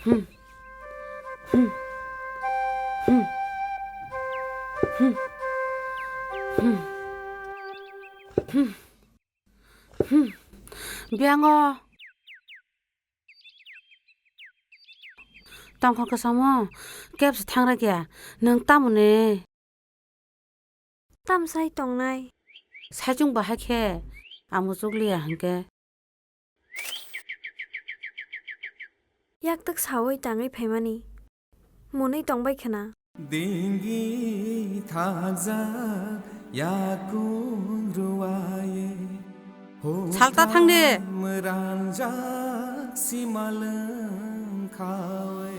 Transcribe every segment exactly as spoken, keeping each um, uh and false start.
Biyango tongkho kwchamo kebsa thangra kya, nwng tamoni? Tamsai tongnai. Saichung bahai khe amo chukliya hwnkhe. Yaktwk sawi tangwi phaimani. Mwnwi tongbai khna. Dinggi thajak yakung ruwaye. Salta thang de. Mrangjak simalwng khawi.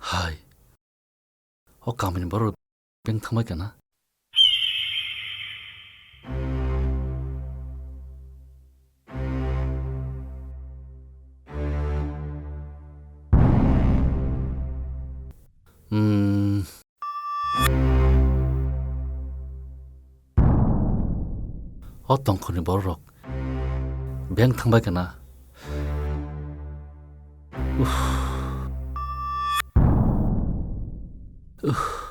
Hai, o kamini borok beng thangbai kana? Hmm. O tongkhorni bororok beng thangbai kana? Uff. Uff.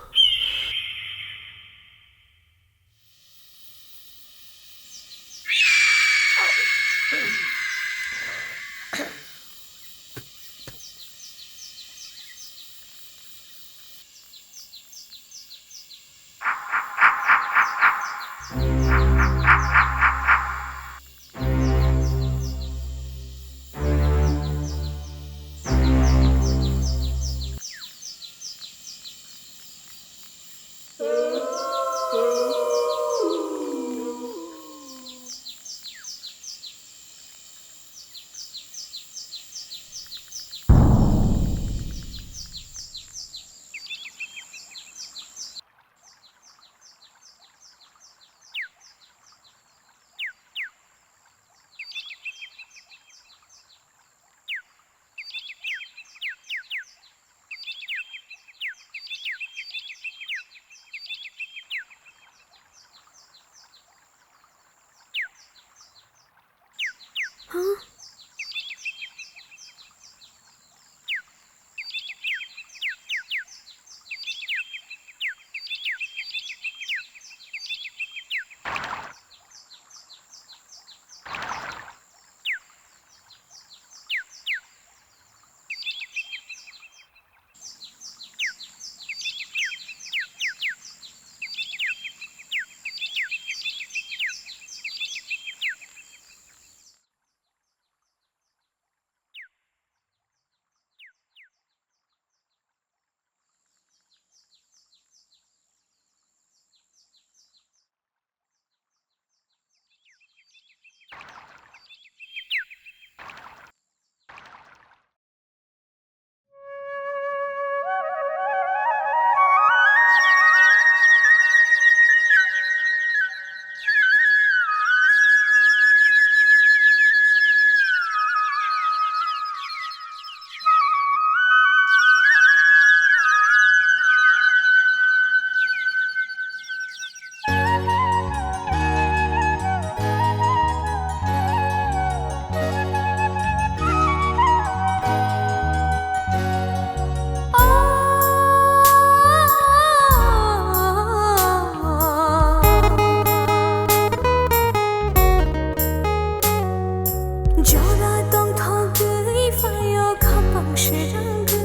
Jora tongthogwi phaio khapang srangwi.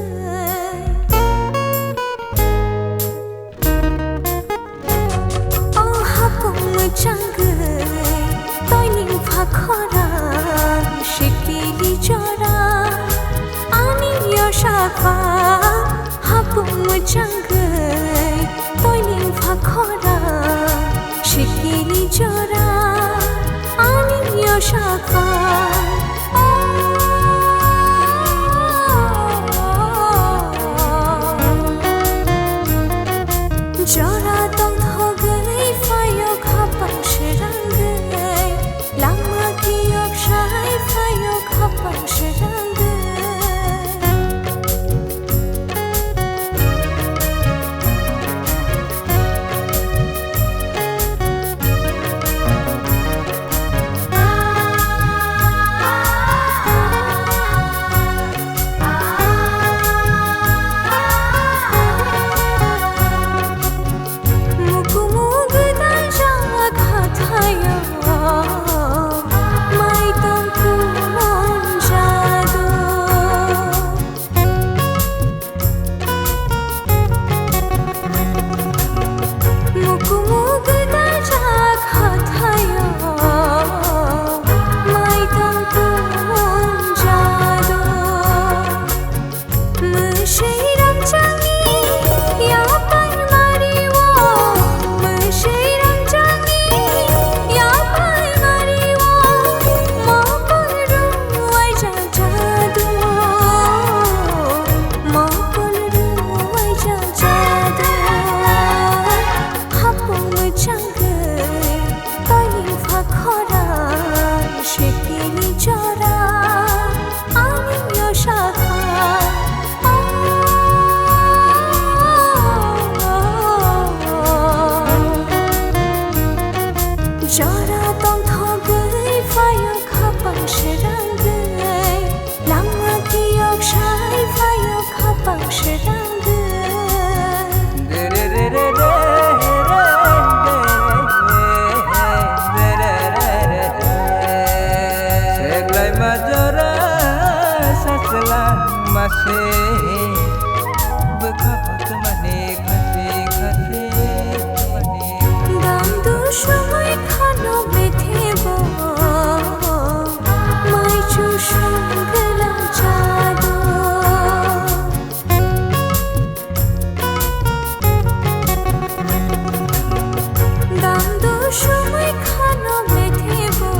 O hapung mwchangwi toining pha khorang sikini jora. Ani yosakha hapung mwchangwi toining pha khorang sikini jora. Ani yosakha, o Somoi khano methebo,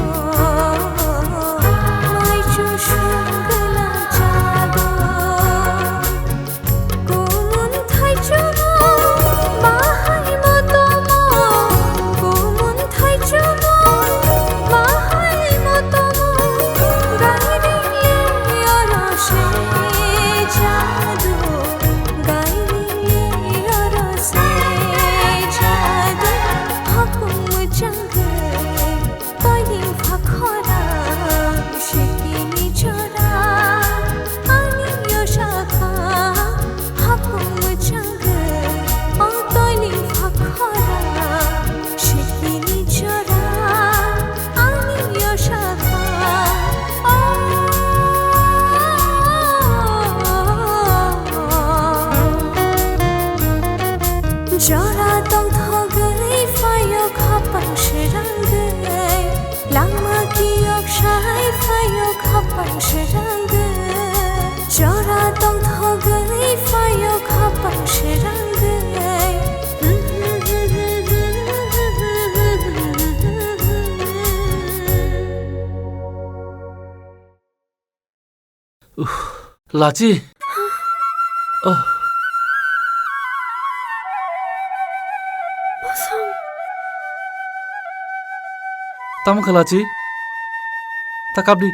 maichu sungla chago. Kumun thaichumo, bahai motomo. Kumun thaichumo, bahai motomo. Gairi oro se jadu, gairi oro se jadu. Hakung muchang Toiling fakhora, shikini chora, ani yosakha, hakung muchang, o toiling fakhora, shikini chora, ani yosakha, o. Jora tongthogwi phaio khapang srangwi, langma kiyok sai phaio khapang srangwi. Jora tongthogwi phaio khapang srangwi. Uff, Lachi. Oh. Bosong. Tamo kha Lachi? Ta kapdi.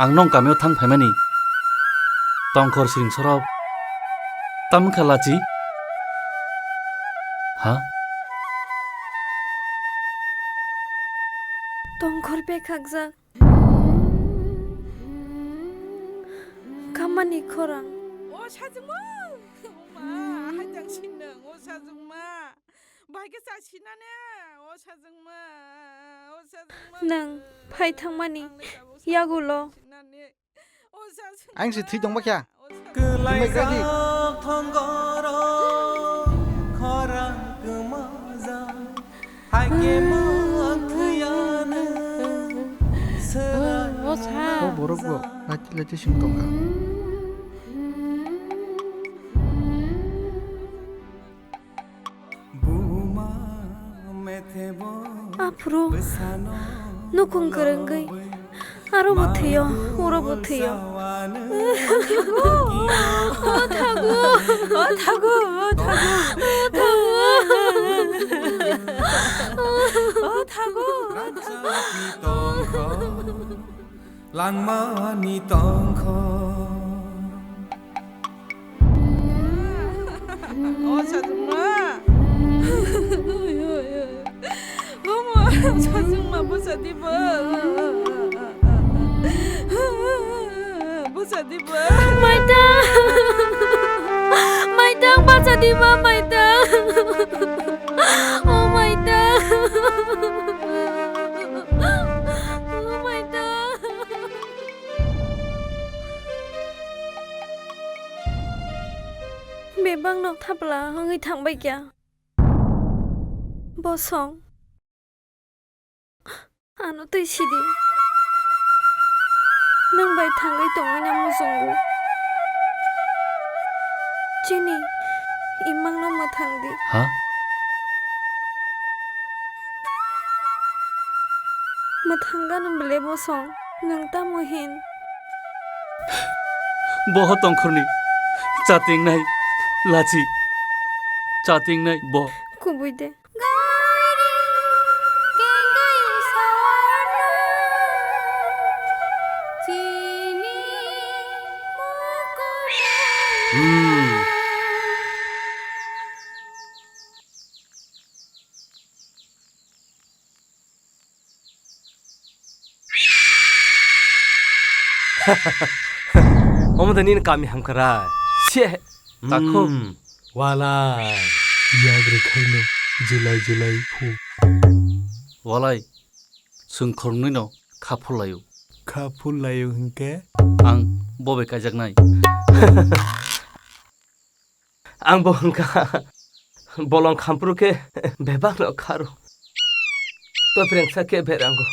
Ang nong kamio thang phaimani. Tongkhor siring sorok. Tamo kha Lachi? Ha? Tongkhor bekhakjak. Kamani khorang. O sajwkma! O ma, hai tang sinang, o sajwkma. Bai khe cha sinane, o sajwkma, o sajwkma. Nwng phai thangmani yagulo. Ang se thwi tongba kha. Kwlaijak thongoro khorang kwmajak. Haikhe mang thwiya nwng swrai O borok bo lachi lachi sing tongkha. Buma methebo Aphuru bwsano nukhung kwrwngwi aro bo thwiyo, uro bo thwiyo. O thagu, o thagu, o thagu, o thagu, o thagu, o thagu. Rajani tongkho, langmani tongkho. O sajwkma. Omo, sajwkma bwsa dibo. Bwsa dibo. Maitang. Maitang bwsa dibo, maitang. O maitang. O maitang. Bebakno thapla wngwi thangbai kha. Bosong. Ano twi sidi. Nwng bai thangwi tongwi na muchungo. Chini imangno mwthang di. Ha? Mwthang gano bele bosong, nwng tamo hin? Bo ho tongkhorni chatingnai Lachi, chatingnai bo. Kubui de. Hmm. Omo da nini kami hamkara. Se. Takhuk. Hmm. Walai. Yak rwkhaino jilai jilai phu. Walai. Chwng khoroknwino kha phul laio. Kha phul laio hinkhe? Ang bo bai kaijaknai. Ang bo hwnkha bolong khampru khe bebakno kharo. Toprengsa khe berango.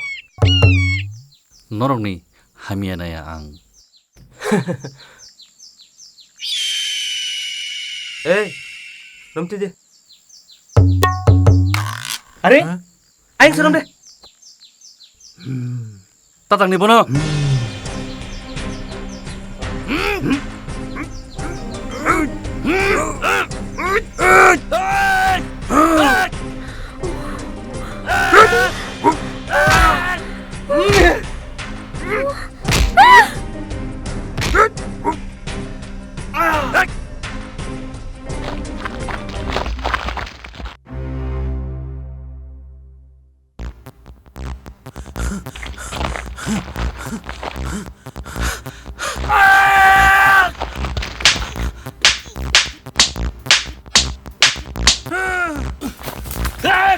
Norokni hamya naya ang. Ei, romtwi de. Are? Ha? Aing swnam de. Tatang ni bono.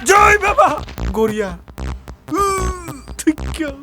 Jai Baba! Goria! Thikya!